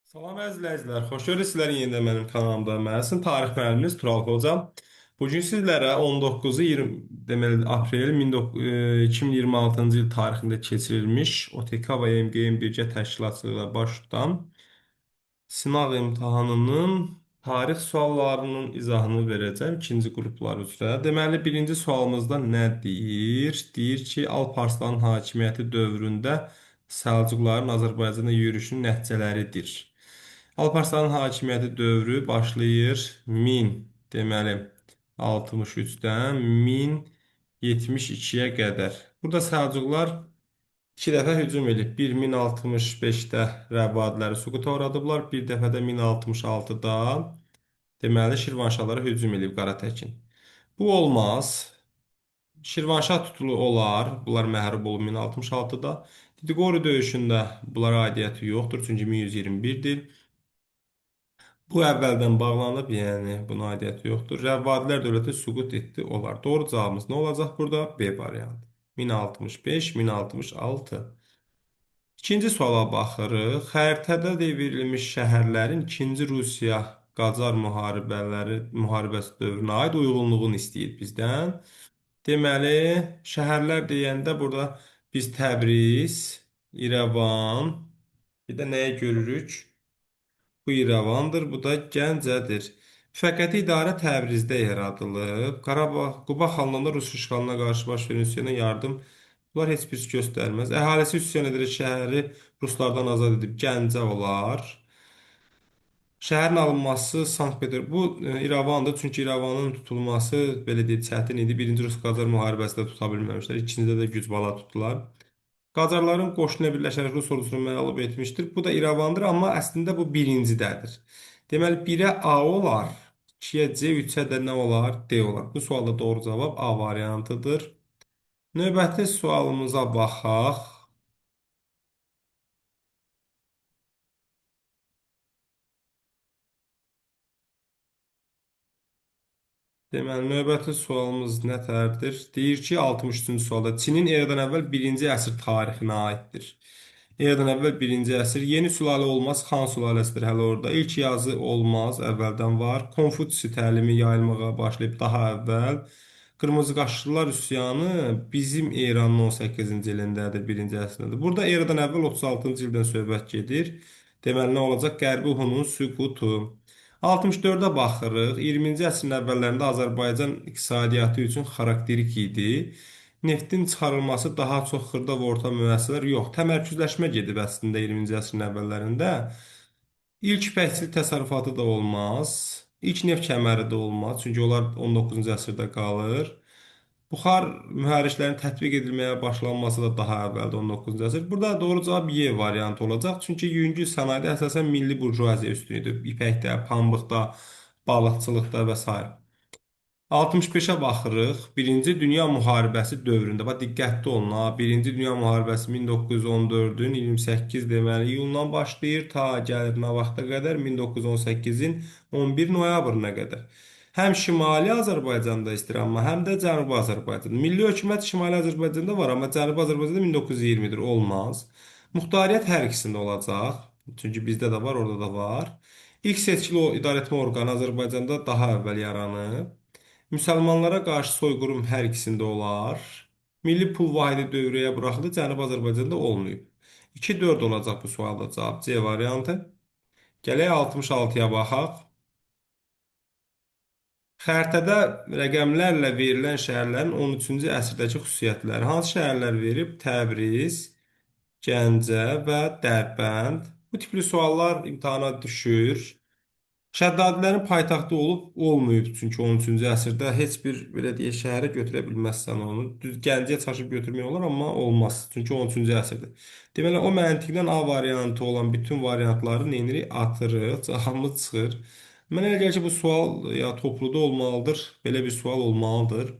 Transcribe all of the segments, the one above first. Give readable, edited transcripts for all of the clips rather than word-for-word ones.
Salam əziz izləyicilər, xoş gördük sizləri yenidən mənim kanalımda. Mən sizin tarix müəlliminiz Tural Hocam. Bugün sizlərə 19-u 20 deməli aprel 2026-cı il tarixində keçirilmiş OTK və MGM birgə təşkilatçılığı ilə baş tutan sınaq imtahanının tarix suallarının izahını verəcəm ikinci qruplar üzrə. Deməli, birinci sualımızda nə deyir? Deyir ki, Alparslanın hakimiyyəti dövründə Səlcuqların Azərbaycana yürüşünün nəticələridir. Alparslanın hakimiyyəti dövrü başlayır 1000, deməli, 63-dən 1072-yə qədər. Burada Səlcuqlar iki dəfə hücum edib. Bir 1065-də Rəvadiləri süquta uğradıblar. Bir dəfə də 1066-da deməli Şirvanşahlara hücum edib Qaratəkin. Bu olmaz. Şirvanşah tutulu olar. Bunlar məhrub olub 1066-da. Didiqori döyüşündə bunlara aidiyyəti yoxdur. Çünki 1121-dir. Bu əvvəldən bağlanıb, yəni buna aidiyyəti yoxdur. Rəvadilər dövləti süqut etdi, olar. Doğru cavabımız nə olacaq burada? B variantı. 1065, 1066. İkinci suala baxırıq. Xəritədə verilmiş şəhərlərin 2-ci Rusiya Qacar müharibəsi dövrünə aid uyğunluğunu istəyir bizdən. Deməli, şəhərlər deyəndə burada biz Təbriz, İrəvan, bir də nəyə görürük? Bu İrəvandır, bu da Gəncədir. Müvəqqəti idarə Təbrizdə yaradılıb. Qarabağ, Quba xanlığında Rus işğalına qarşı baş verən üsyana yardım bunlar heç birisi göstərməz. Əhalisi üsyan edərək şəhəri Ruslardan azad edib Gəncə olar. Şəhərin alınması Sankt-Peterburg, bu İrəvandır. Çünki İrəvanın tutulması belə deyək çətin idi. Birinci Rus-Qacar müharibəsində tuta bilməmişlər. İkincidə də güc bala tutdular. Qacarların qoşunu ilə birləşərək Rus ordusunu məğlub etmişdir. Bu da İrəvandır, amma əslində bu birincidədir. Deməli, 1-ə A olar, 2-yə C, 3-ə də nə olar? D olar. Bu sualda doğru cavab A variantıdır. Növbəti sualımıza baxaq. Deməli, növbəti sualımız nətərdir? Deyir ki, 63-cü sualda Çinin eradan əvvəl 1-ci əsr tarixinə aiddir. Eradan əvvəl 1-ci əsr yeni sülalə olmaz, Xan sülaləsidir hələ orada. İlk yazı olmaz, əvvəldən var. Konfutsi təlimi yayılmağa başlayıb daha əvvəl. Qırmızı qaşlılar üsyanı bizim eranın 18-ci ilindədir, 1-ci əsrdədir. Burada eradan əvvəl 36-cı ildən söhbət gedir. Deməli, nə olacaq? Qərbi Hunun süqutu. 64-ə baxırıq. 20-ci əsrin əvvəllərində Azərbaycan iqtisadiyyatı üçün xarakterik idi. Neftin çıxarılması daha çox xırda və orta müəssisələr yox. Təmərküzləşmə gedib əslində 20-ci əsrin əvvəllərində. İlk ipəkçilik təsərrüfatı da olmaz. İlk neft kəməri də olmaz. Çünki onlar 19-cu əsrdə qalır. Buxar mühərriklərinin tətbiq edilməyə başlanması da daha əvvəldə 19-cu əsr. Burada doğru cavab Y variantı olacaq. Çünki yüngül sənayedə əsasən milli burjuaziya üstün idi. İpəkdə, pambıqda, balıqçılıqda və s. 65-ə baxırıq. Birinci Dünya Müharibəsi dövründə, bax diqqətli olun ha. Birinci Dünya Müharibəsi 1914-ün 28 deməli iyundan başlayır ta gəlir nə vaxta qədər 1918-in 11 noyabrına qədər. Həm Şimali Azərbaycanda istirahma, həm də Cənubi Azərbaycanda. Milli hökumət Şimali Azərbaycanda var, amma Cənubi Azərbaycanda 1920-dir, olmaz. Muxtariyyət hər ikisində olacaq. Çünki bizdə də var, orada da var. İlk seçkili idarəetmə orqanı Azərbaycanda daha əvvəl yaranıb. Müsəlmanlara qarşı soyqırım hər ikisində olar. Milli pul vahidi dövrəyə buraxıldı, Cənubi Azərbaycanda olmayıb. 2-4 olacaq bu sualda cavab C variantı. Gələk 66-ya baxaq. Xəritədə rəqəmlərlə verilən şəhərlərin 13-cü əsrdəki xüsusiyyətləri. Hansı şəhərlər verib? Təbriz, Gəncə və Dərbənd. Bu tipli suallar imtahana düşür. Şəddadilərin paytaxtı olub, olmayıb. Çünki 13-cü əsrdə heç bir belə deyək şəhərə götürə bilməzsən onu. Düz Gəncəyə çaşıb götürmək olar, amma olmaz. Çünki 13-cü əsrdir. Deməli o məntiqdən A variantı olan bütün variantları nə edirik? Atırıq, cavabımız çıxır. Mənə elə gəlir ki, bu sual ya topluda olmalıdır, belə bir sual olmalıdır.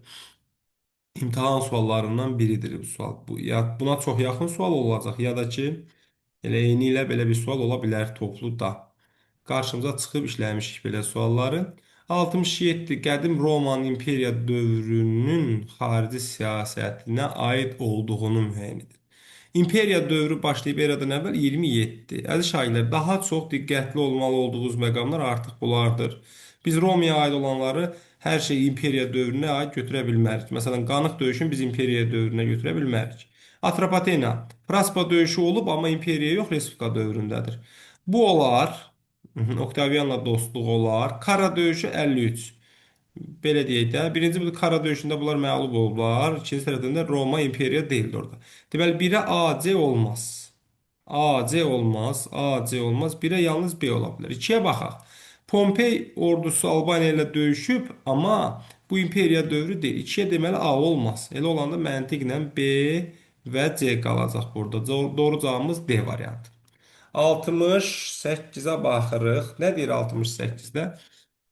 İmtahan suallarından biridir bu sual. Bu ya buna çox yaxın sual olacaq, ya da ki elə eyni ilə belə bir sual ola bilər topluda. Qarşımıza çıxıb işləmişik belə sualları. 67. Qədim Roman İmperiya dövrünün xarici siyasətinə aid olduğunu müəyyən edir. İmperiya dövrü başlayıb eradan əvvəl 27. Əziz şagirdlər, daha çox diqqətli olmalı olduğunuz məqamlar artıq bunlardır. Biz Romaya aid olanları hər şey imperiya dövrünə aid götürə bilmərik. Məsələn, Qanıq döyüşünü biz imperiya dövrünə götürə bilmərik. Atropatena, Praspa döyüşü olub, amma imperiya yox, Respublika dövründədir. Bu olar, Oktavianla dostluq olar. Kara döyüşü 53. Belə deyək də, birinci bu Kara döyüşündə bunlar məğlub olublar. İkinci tərəfdən də Roma imperiya deyildi orada. Deməli, 1-ə AC olmaz. AC olmaz, AC olmaz. 1-ə yalnız B ola bilər. 2-yə baxaq. Pompey ordusu Albaniya ilə döyüşüb, amma bu imperiya dövrü deyil. 2-yə deməli A olmaz. Elə olanda məntiqlə B və C qalacaq burada. Doğru cavabımız D variantı. 68-ə baxırıq. Nə deyir 68-də?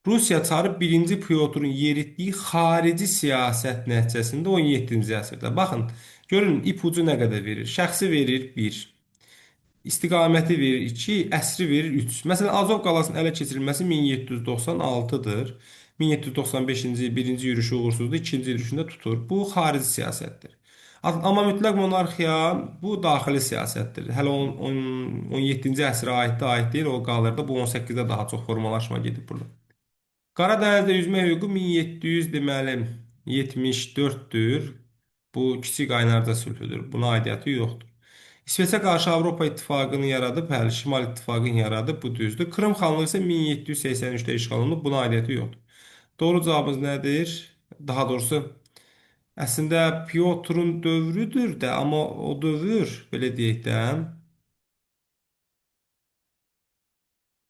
Rusiya çarı 1-ci Pyotrun yeritdiyi xarici siyasət nəticəsində 17-ci əsrdə. Baxın, görün ipucu nə qədər verir. Şəxsi verir 1, istiqaməti verir 2, əsri verir 3. Məsələn, Azov qalasının ələ keçirilməsi 1796-dır. 1795-ci birinci yürüşü uğursuzdur, ikinci yürüşündə tutur. Bu xarici siyasətdir. Amma mütləq monarxiya bu daxili siyasətdir. Hələ 17-ci əsrə aid deyil, o qalır da. Bu 18-də daha çox formalaşma gedib burada. Qaradənizdə üzmə hüququ 1700 deməli 74-dür. Bu Kiçik Qaynarca sülhüdür. Buna aidiyyatı yoxdur. İsveçə qarşı Avropa İttifaqını yaradıb, bəli, Şimal İttifaqını yaradıb, bu düzdür. Krım xanlığı isə 1783-də işğal olunub, buna aidiyyatı yoxdur. Doğru cavabımız nədir? Daha doğrusu, əslində Pyotrun dövrüdür də, amma o dövr, belə deyək də,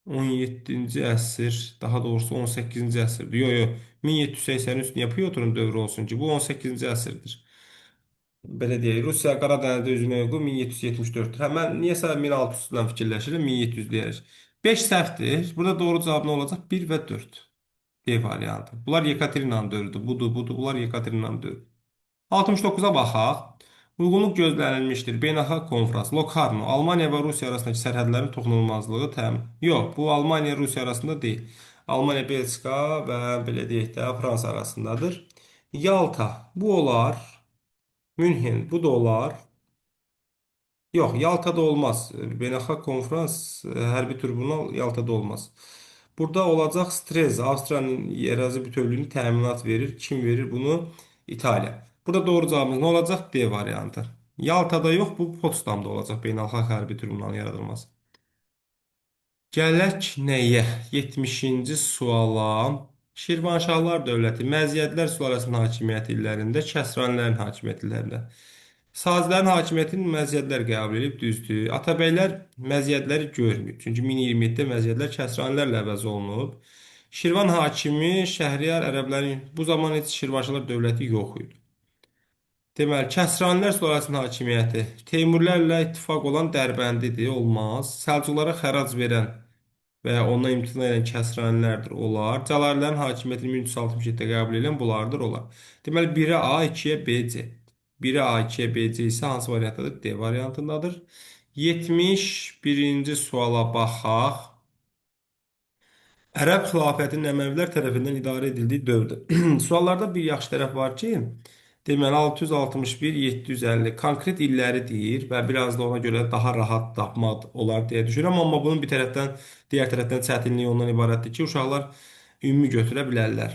17-ci əsr, daha doğrusu 18-ci əsrdir. Yox, yox, 1783 niyə Pyotrun dövrü olsun ki? Bu 18-ci əsrdir. Belə deyək, Rusiya Qaradənizdə üzmə hüququ 1774-dür. Hə, mən niyəsə 1600-dən fikirləşirəm, 1700 deyərək. 5 səhvdir. Burada doğru cavab nə olacaq? 1 və 4. D variantı. Bunlar Yekaterinanın dövrüdür. Budur, budur. Bunlar Yekaterinanın dövrüdür. 69-a baxaq. Uyğunluq gözlənilmişdir. Beynəlxalq konfrans. Locarno. Almaniya və Rusiya arasındakı sərhədlərin toxunulmazlığı təmin. Yox, bu Almaniya Rusiya arasında deyil. Almaniya, Belçika və belə deyək də Fransa arasındadır. Yalta. Bu olar. Münhen. Bu da olar. Yox, Yaltada olmaz. Beynəlxalq konfrans, hərbi tribunal Yaltada olmaz. Burada olacaq Strez, Avstriyanın ərazi bütövlüyünü təminat verir. Kim verir bunu? İtaliya. Burada doğru cavabımız nə olacaq? D variantı. Yaltada yox, bu Potsdamda olacaq beynəlxalq hərbi tribunalın yaradılması. Gələk nəyə? 70-ci suala. Şirvanşahlar dövləti Məziyyətlər sülaləsinin hakimiyyəti illərində, Kəsranilərin hakimiyyəti illərində. Sazilərin hakimiyyətini Məziyyətlər qəbul edib, düzdür. Atabəylər Məziyyətləri görməyib. Çünki 1027-də Məziyyətlər Kəsranilərlə əvəz olunub. Şirvan hakimi Şəhriyar ərəblərin bu zaman heç Şirvanşahlar dövləti yox idi. Deməli, Kəsranilər sülaləsinin hakimiyyəti Teymurlərlə ittifaq olan Dərbəndidir, olmaz. Səlcuqlara xərac verən və ya ondan imtina edən kəsranilərdir, olar. Cəlalilərin hakimiyyətini 1367-də qəbul edən bunlardır, olar. Deməli, 1-ə A, 2-yə B, C. 1-ə A, 2-yə B, C isə hansı variantdadır? D variantındadır. 71-ci suala baxaq. Ərəb xilafətinin Əməvilər tərəfindən idarə edildiyi dövrdür. Suallarda bir yaxşı tərəf var ki, deməli 661, 750 konkret illəri deyir və biraz da ona görə daha rahat tapmaq olar deyə düşünürəm. Amma bunun bir tərəfdən, digər tərəfdən çətinliyi ondan ibarətdir ki, uşaqlar ümumi götürə bilərlər.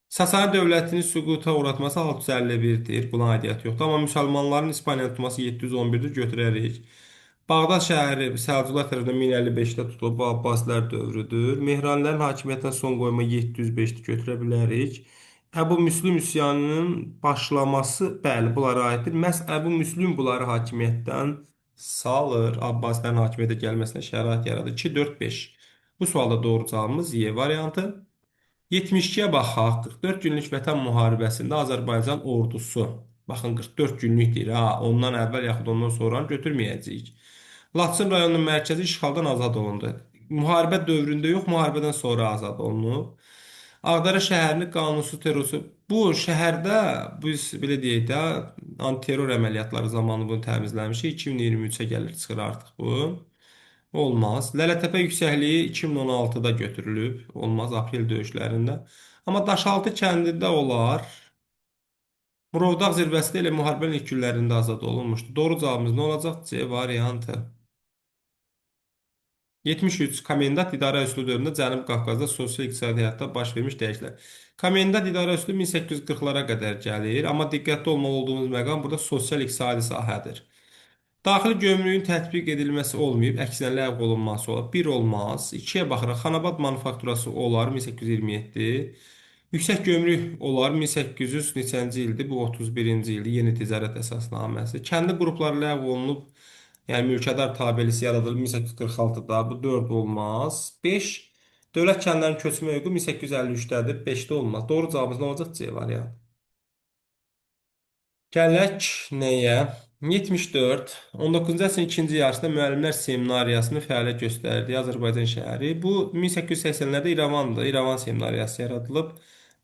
Sasani dövlətini süquta uğratması 651-dir. Buna aidiyyəti yoxdur. Amma müsəlmanların İspaniyanı tutması 711-dir, götürərik. Bağdad şəhəri Səlcuqlar tərəfindən 1055-də tutulub, bu Abbasilər dövrüdür. Mehranilərin hakimiyyətinə son qoyma 705-dir, götürə bilərik. Əbu Müslüm üsyanının başlaması, bəli, bunlara aiddir. Məhz Əbu Müslüm bunları hakimiyyətdən salır. Abbasilərin hakimiyyətə gəlməsinə şərait yaradır. 2, 4, 5. Bu sualda doğru cavabımız Y variantı. 72-yə baxaq. 44 günlük vətən müharibəsində Azərbaycan ordusu. Baxın, 44 günlük deyir. Ha, ondan əvvəl yaxud ondan sonra götürməyəcəyik. Laçın rayonunun mərkəzi işğaldan azad olundu. Müharibə dövründə yox, müharibədən sonra azad olunub. Ağdərə şəhərini qanunsuz terrorçu. Bu şəhərdə biz belə deyək də antiterror əməliyyatları zamanı bunu təmizləmişik. 2023-ə gəlir çıxır artıq bu. Olmaz. Lələtəpə yüksəkliyi 2016-da götürülüb. Olmaz aprel döyüşlərində. Amma Daşaltı kəndində olar. Murovdağ zirvəsi də elə müharibənin ilk günlərində azad olunmuşdu. Doğru cavabımız nə olacaq? C variantı. 73. Komendant idarə üsulu dövründə Cənubi Qafqazda sosial-iqtisadi həyatda baş vermiş dəyişikliklər. Komendant idarə üsulu 1840-lara qədər gəlir, amma diqqətli olmalı olduğumuz məqam burada sosial-iqtisadi sahədir. Daxili gömrüyün tətbiq edilməsi olmayıb, əksinə ləğv olunması olar. 1 olmaz. 2-yə baxırıq. Xanabad manufakturası olar 1827. Yüksək gömrük olar 1800 neçənci ildir? Bu 31-ci ildir. Yeni ticarət əsasnaməsi. Kəndli qrupları ləğv olunub. Yəni mülkədar tabelisi yaradılıb 1846-da. Bu 4 olmaz. 5. Dövlət kəndlərinin köçmə hüququ 1853-dədir. 5-də olmaz. Doğru cavabımız nə olacaq? C variantı. Gələk nəyə? 74. 19-cu əsrin ikinci yarısında müəllimlər seminariyasını fəaliyyət göstərdiyi Azərbaycan şəhəri. Bu 1880-lərdə İrəvandır. İrəvan seminariyası yaradılıb.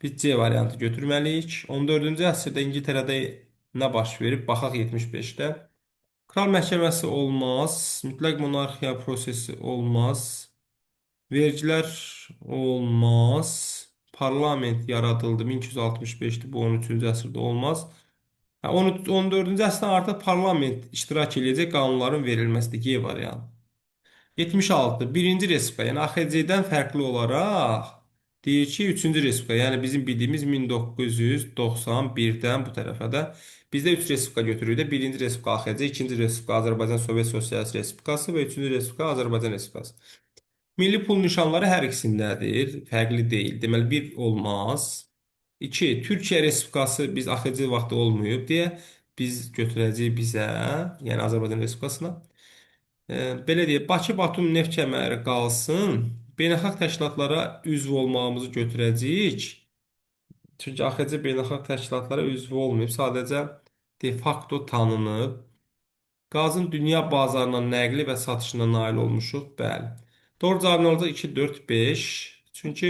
Biz C variantı götürməliyik. 14-cü əsrdə İngiltərədə nə baş verib? Baxaq 75-də. Kral məhkəməsi olmaz. Mütləq monarxiya prosesi olmaz. Vergilər olmaz. Parlament yaradıldı 1265-də, bu 13-cü əsrdə olmaz. 14-cü əsrdə artıq parlament iştirak eləyəcək qanunların verilməsidir. G variantı. 76. Birinci respublika, yəni AXC-dən fərqli olaraq deyir ki, üçüncü respublika, yəni bizim bildiyimiz 1991-dən bu tərəfə də bizdə 3 respublika götürürük də. Birinci respublika AXC, ikinci respublika Azərbaycan Sovet Sosialist Respublikası və üçüncü respublika Azərbaycan Respublikası. Milli pul nişanları hər ikisindədir, fərqli deyil. Deməli, bir olmaz. 2. Türkiyə Respublikası biz AXC vaxtı olmayıb deyə biz götürəcəyik bizə, yəni Azərbaycan Respublikasına. Belə deyək, Bakı-Batum neft kəməri qalsın, beynəlxalq təşkilatlara üzv olmağımızı götürəcəyik. Çünki AXC beynəlxalq təşkilatlara üzv olmayıb, sadəcə de facto tanınıb. Qazın dünya bazarına nəqli və satışına nail olmuşuq. Bəli. Doğru cavab nə olacaq? 2, 4, 5. Çünki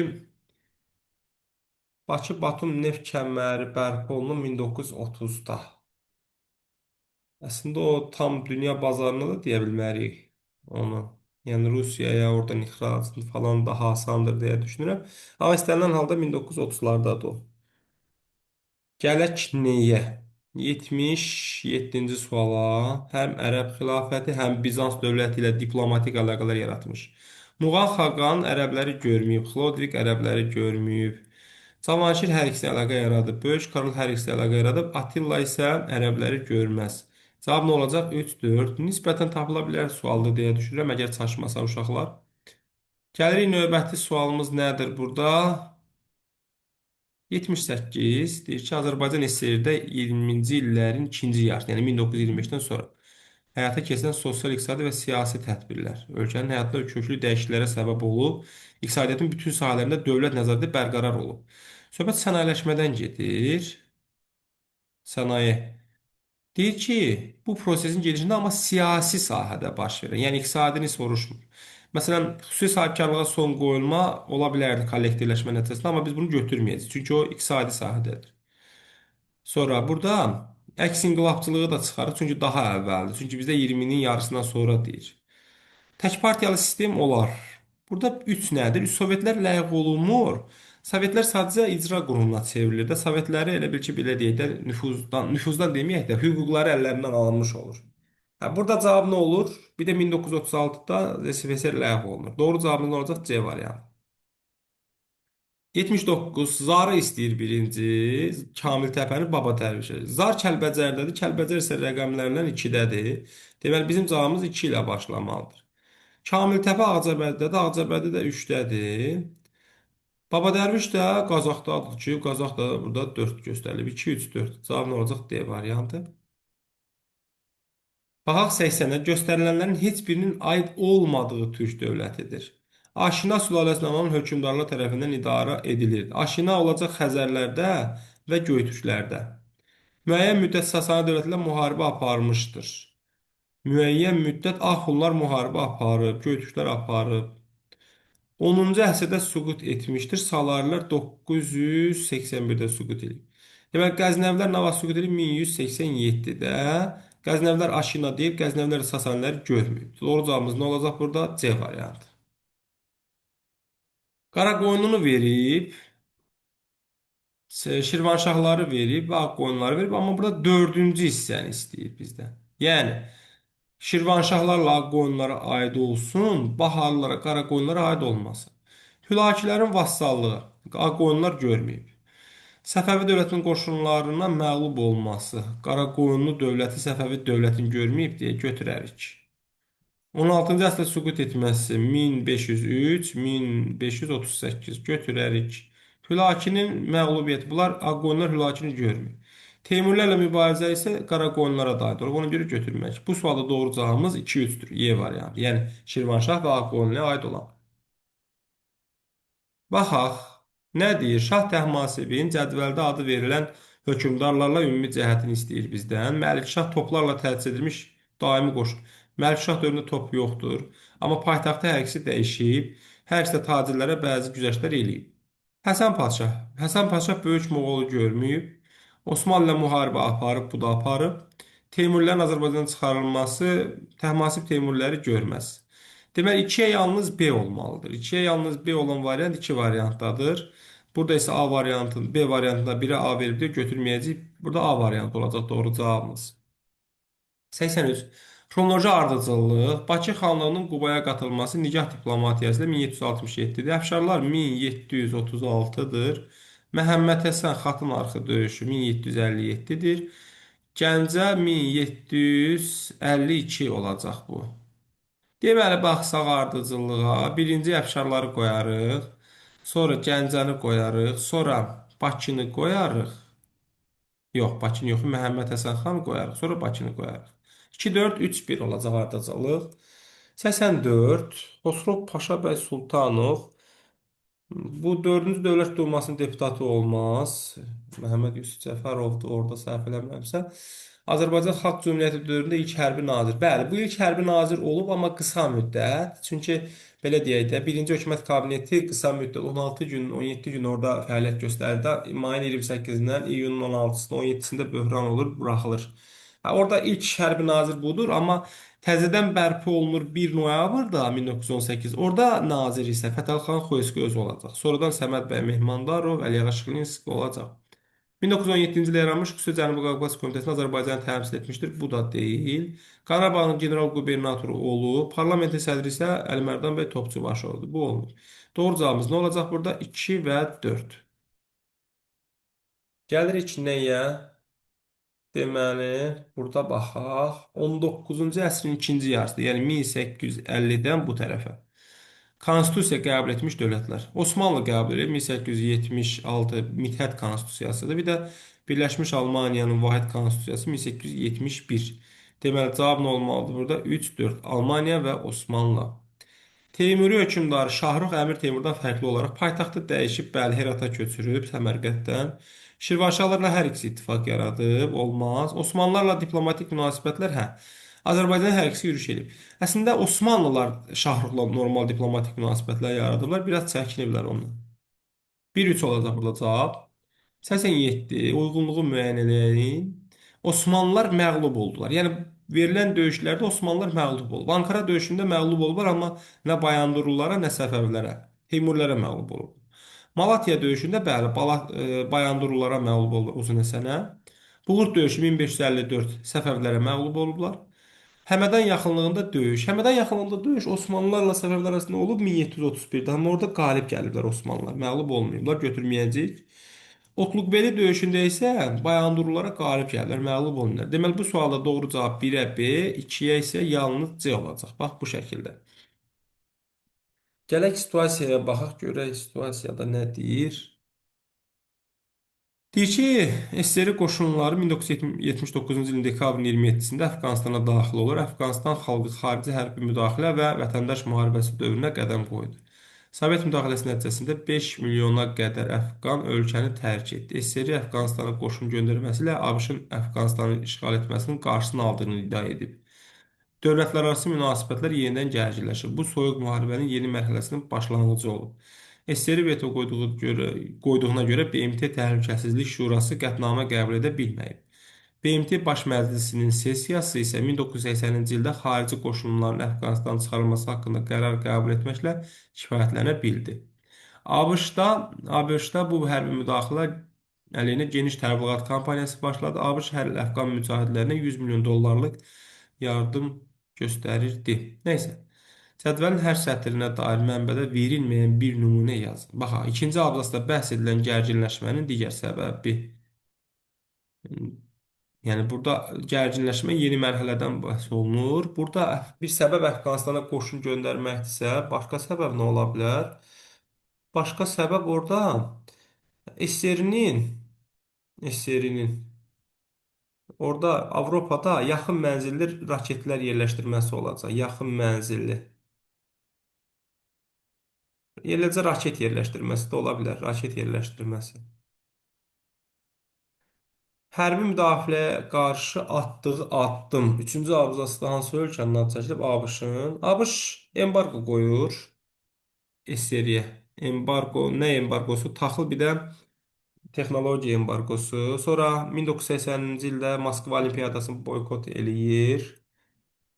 Bakı-Batum neft kəməri bərpa olunub 1930-da. Əslində o tam dünya bazarına da deyə bilmərik onu. Yəni Rusiyaya oradan ixracın falan daha asandır deyə düşünürəm. Amma istənilən halda 1930-lardadır o. Gələk nəyə? 77-ci suala. Həm Ərəb xilafəti, həm Bizans dövləti ilə diplomatik əlaqələr yaratmış. Muğan Xaqan ərəbləri görməyib, Xlodvik ərəbləri görməyib. Cavanşir hər ikisi əlaqə yaradıb, Böyük Karl hər ikisi əlaqə yaradıb, Attila isə ərəbləri görməz. Cavab nə olacaq? 3, 4. Nisbətən tapıla bilər sualdır deyə düşünürəm, əgər çaşmasa uşaqlar. Gəlirik növbəti sualımız nədir burada? 78 deyir ki, Azərbaycan SSR-də 20-ci illərin ikinci yarısı, yəni 1925-dən sonra həyata keçirilən sosial, iqtisadi və siyasi tədbirlər ölkənin həyatında köklü dəyişikliklərə səbəb olub, iqtisadiyyatın bütün sahələrində dövlət nəzarəti bərqərar olub. Söhbət sənayeləşmədən gedir. Sənaye. Deyir ki, bu prosesin gedişində amma siyasi sahədə baş verir. Yəni iqtisadini soruşmur. Məsələn, xüsusi sahibkarlığa son qoyulma ola bilərdi kollektivləşmə nəticəsində, amma biz bunu götürməyəcəyik. Çünki o iqtisadi sahədədir. Sonra burada əks inqilabçılığı da çıxarır, çünki daha əvvəldir. Çünki bizdə 20-nin yarısından sonra deyir. Tək partiyalı sistem olar. Burada 3 nədir? 3 Sovetlər ləğv olunmur. Sovetlər sadəcə icra qurumuna çevrilir də. Sovetləri elə bil ki, belə deyək də, nüfuzdan deməyək də, hüquqları əllərindən alınmış olur. Burada cavab nə olur? Bir də 1936-da SFSR ləğv olunur. Doğru cavabımız nə olacaq? C variantı. 79. Zarı istəyir birinci. Kamil Təpəni Baba Dərvişə. Zar Kəlbəcərdədir. Kəlbəcər isə rəqəmlərlə 2-dədir. Deməli, bizim cavabımız 2 ilə başlamalıdır. Kamil Təpə Ağcabədiddədir. Ağcabədi də 3-dədir. Baba Dərviş də Qazaxdadır ki, Qazax da burada 4 göstərilib. 2, 3, 4. Cavab nə olacaq? D variantı. Baxaq 80-ə göstərilənlərin heç birinin aid olmadığı türk dövlətidir. Aşina sülaləsindən olan hökmdarlar tərəfindən idarə edilirdi. Aşina olacaq Xəzərlərdə və Göytürklərdə. Müəyyən müddət Sasani dövləti ilə müharibə aparmışdır. Müəyyən müddət Axunlar müharibə aparıb, Göytürklər aparıb. 10-cu əsrdə süqut etmişdir. Salarilər 981-də süqut edib. Deməli, Qəznəvilər nə vaxt süqut edib? 1187-də. Qəznəvilər Aşina deyib, Qəznəvilər Sasaniləri görməyib. Doğru cavabımız nə olacaq burada? C variantı. Qaraqoyunlunu verib. Şirvanşahları verib və Ağqoyunları verib, amma burada dördüncü hissəni istəyir bizdən. Yəni, Şirvanşahlarla Ağqoyunlara aid olsun, Baharlılara, Qaraqoyunlara aid olmasın. Hülakilərin vassallığı Ağqoyunlar görməyib. Səfəvi dövlətinin qoşunlarına məğlub olması, Qaraqoyunlu dövləti Səfəvi dövlətini görməyib deyə götürərik. 16-cı əsrdə süqut etməsi 1503, 1538 götürərik. Hülakinin məğlubiyyəti. Bunlar Ağqoyunlar Hülakini görmür. Teymurlərlə mübarizə isə Qaraqoyunlara da aid olur. Ona görə götürmək. Bu sualda doğru cavabımız 2-3-dür. Y variantı. Yəni Şirvanşah və Ağqoyunluya aid olan. Baxaq, nə deyir? Şah Təhmasibin cədvəldə adı verilən hökmdarlarla ümumi cəhətini istəyir bizdən. Məlikşah toplarla təchiz edilmiş daimi qoşun. Məlikşah dövründə top yoxdur. Amma paytaxtı hər ikisi dəyişib. Hər ikisi də tacirlərə bəzi güzəştlər eləyib. Həsən Padşah. Həsən Padşah böyük Moğolu görməyib. Osmanlı ilə müharibə aparıb, bu da aparıb. Teymurlərin Azərbaycandan çıxarılması Təhmasib Teymurləri görməz. Deməli, 2-yə yalnız B olmalıdır. 2-yə yalnız B olan variant 2 variantdadır. Burada isə A variantın, B variantında 1-ə A verib götürməyəcəyik. Burada A variantı olacaq doğru cavabımız. 83. Xronoloji ardıcıllıq. Bakı xanlığının Qubaya qatılması nigah diplomatiyası ilə 1767-dir. Əfşarlar 1736-dır. Məhəmməd Həsən Xatın arxı döyüşü 1757-dir. Gəncə 1752 olacaq bu. Deməli, baxsaq ardıcıllığa, birinci əfşarları qoyarıq, sonra Gəncəni qoyarıq, sonra Bakını qoyarıq. Yox, Bakını yox, Məhəmməd Həsən xan qoyarıq, sonra Bakını qoyarıq. 2, 4, 3, 1 olacaq ardıcıllıq. 84, Xosrov Paşa bəy Sultanov. Bu 4-cü Dövlət Dumasının deputatı olmaz. Məhəmməd Yusif Cəfərovdur orada səhv eləmirəmsə. Azərbaycan Xalq Cümhuriyyəti dövründə ilk hərbi nazir. Bəli, bu ilk hərbi nazir olub, amma qısa müddət. Çünki belə deyək də, birinci hökumət kabineti qısa müddət 16 gün, 17 gün orada fəaliyyət göstərdi. Mayın 28-dən iyunun 16-sında, 17-sində böhran olur, buraxılır. Ha, orada ilk hərbi nazir budur, amma təzədən bərpa olunur 1 noyabrda 1918. Orada nazir isə Fətəli xan Xoyski özü olacaq. Sonradan Səməd bəy Mehmandarov, Əliağa Şıxlinski olacaq. 1917-ci ildə yaranmış Xüsusi Cənubi Qafqaz Komitəsində Azərbaycanı təmsil etmişdir. Bu da deyil. Qarabağın general qubernatoru olub. Parlamentin sədri isə Əlimərdan bəy Topçubaşı oldu. Bu olmur. Doğru cavabımız nə olacaq burada? 2 və 4. Gəlirik nəyə? Deməli, burada baxaq. 19-cu əsrin ikinci yarısı, yəni 1850-dən bu tərəfə. Konstitusiya qəbul etmiş dövlətlər. Osmanlı qəbul edib 1876 Mithət Konstitusiyasıdır. Bir də Birləşmiş Almaniyanın Vahid Konstitusiyası 1871. Deməli, cavab nə olmalıdır burada? 3, 4. Almaniya və Osmanlı. Teymuri hökmdarı Şahrux Əmir Teymurdan fərqli olaraq paytaxtı dəyişib, bəli, Herata köçürüb Səmərqəddən. Şirvanşahlarla hər ikisi ittifaq yaradıb, olmaz. Osmanlılarla diplomatik münasibətlər, hə. Azərbaycana hər ikisi yürüş edib. Əslində Osmanlılar Şahruxla normal diplomatik münasibətlər yaradıblar, biraz çəkiniblər ondan. 1-3 olacaq burada cavab. 87. Uyğunluğu müəyyən edəyin. Osmanlılar məğlub oldular. Yəni verilən döyüşlərdə Osmanlılar məğlub olub. Ankara döyüşündə məğlub olublar, amma nə Bayandurlulara, nə Səfəvilərə, Teymurlərə məğlub olub. Malatya döyüşündə bəli, Bayandurlulara məğlub olublar Uzun Həsənə. Buğurt döyüşü 1554 Səfəvilərə məğlub olublar. Həmədan yaxınlığında döyüş. Həmədan yaxınlığında döyüş Osmanlılarla Səfəvilər arasında olub 1731-də. Amma orada qalib gəliblər Osmanlılar. Məğlub olmayıblar, götürməyəcəyik. Otluqbeli döyüşündə isə Bayandurlulara qalib gəliblər, məğlub olmayıblar. Deməli, bu sualda doğru cavab 1-ə B, 2-yə isə yalnız C olacaq. Bax, bu şəkildə. Gələk situasiyaya baxaq, görək situasiyada nə deyir. Deyir ki, SSR qoşunları 1979-cu ilin dekabrın 27-sində Əfqanıstana daxil olur. Əfqanıstan xalqı xarici hərbi müdaxilə və vətəndaş müharibəsi dövrünə qədəm qoydu. Sovet müdaxiləsi nəticəsində 5 milyona qədər əfqan ölkəni tərk etdi. SSR Əfqanıstana qoşun göndərməsi ilə ABŞ-ın Əfqanistanı işğal etməsinin qarşısını aldığını iddia edib. Dövlətlərarası münasibətlər yenidən gərginləşib. Bu, soyuq müharibənin yeni mərhələsinin başlanğıcı olub. SSR veto qoyduğuna görə BMT Təhlükəsizlik Şurası qətnamə qəbul edə bilməyib. BMT Baş Məclisinin sessiyası isə 1980-ci ildə xarici qoşunların Əfqanistandan çıxarılması haqqında qərar qəbul etməklə kifayətlənə bildi. ABŞ-da bu hərbi müdaxilə Əleyhinə geniş təbliğat kampaniyası başladı. ABŞ hər il Əfqan mücahidlərinə 100 milyon dollarlıq yardım göstərirdi. Nəysə. Cədvəlin hər sətrinə dair mənbədə verilməyən bir nümunə yazın. Bax, ikinci abzasda bəhs edilən gərginləşmənin digər səbəbi. Yəni burada gərginləşmə yeni mərhələdən bəhs olunur. Burada bir səbəb Əfqanistana qoşun göndərməkdirsə, başqa səbəb nə ola bilər? Başqa səbəb orada SSR-nin SSR-nin orada Avropada yaxın mənzilli raketlər yerləşdirməsi olacaq. Yaxın mənzilli. Eləcə raket yerləşdirməsi də ola bilər. Raket yerləşdirməsi. Hərbi müdaxiləyə qarşı atdığı addım. Üçüncü abzasda hansı ölkənin adı çəkilib? ABŞ-ın. ABŞ embargo qoyur SSR-yə. Embargo, nə embargosu? Taxıl bir də texnologiya embargosu. Sonra 1980-ci ildə Moskva Olimpiyadasını boykot eləyir.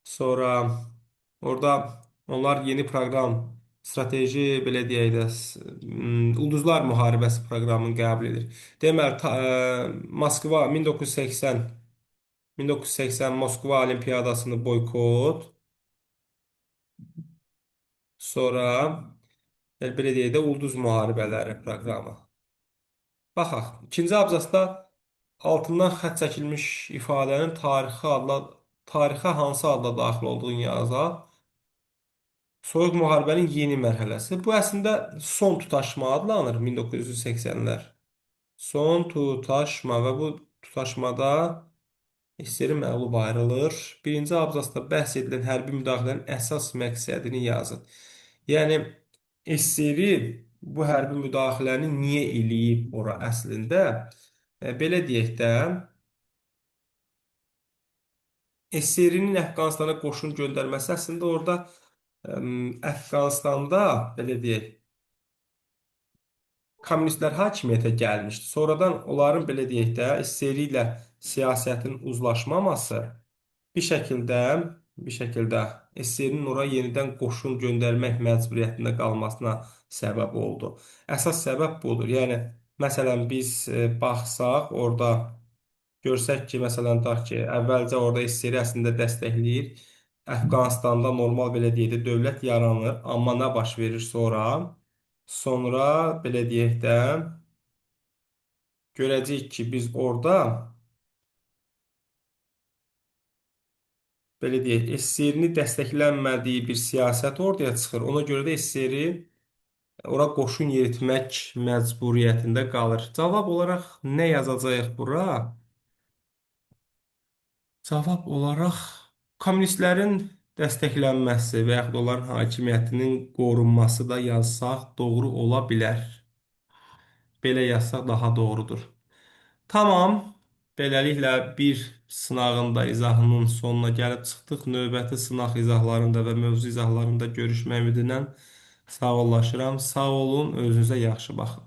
Sonra orada onlar yeni proqram, strateji belə deyək də, Ulduzlar Müharibəsi proqramını qəbul edir. Deməli, Moskva 1980 Moskva Olimpiyadasını boykot, sonra belə deyək də Ulduz Müharibələri proqramı. Baxaq, ikinci abzasda altından xətt çəkilmiş ifadənin tarixə hansı adla daxil olduğunu yazaq. Soyuq müharibənin yeni mərhələsi. Bu əslində son tutaşma adlanır 1980-lər. Son tutaşma və bu tutaşmada SSR məğlub ayrılır. Birinci abzasda bəhs edilən hərbi müdaxilənin əsas məqsədini yazın. Yəni SSR bu hərbi müdaxiləni niyə eləyib ora əslində? Belə deyək də, SSR-nin Əfqanistana qoşun göndərməsi əslində orada Əfqanistanda belə deyək, kommunistlər hakimiyyətə gəlmişdi. Sonradan onların belə deyək də SSR ilə siyasətin uzlaşmaması bir şəkildə bir şəkildə SSR-nin ora yenidən qoşun göndərmək məcburiyyətində qalmasına səbəb oldu. Əsas səbəb budur. Yəni məsələn biz baxsaq orada görsək ki, məsələn tutaq ki, əvvəlcə orada SSR əslində dəstəkləyir. Əfqanistanda normal belə deyək də dövlət yaranır, amma nə baş verir sonra? Sonra belə deyək də görəcəyik ki, biz orada belə deyək, SSR-ni dəstəklənmədiyi bir siyasət ortaya çıxır. Ona görə də SSR ora qoşun yeritmək məcburiyyətində qalır. Cavab olaraq nə yazacağıq bura? Cavab olaraq kommunistlərin dəstəklənməsi və yaxud onların hakimiyyətinin qorunması da yazsaq doğru ola bilər. Belə yazsaq daha doğrudur. Tamam. Beləliklə bir sınağın da izahının sonuna gəlib çıxdıq. Növbəti sınaq izahlarında və mövzu izahlarında görüşmək ümidi ilə sağollaşıram. Sağ olun, özünüzə yaxşı baxın.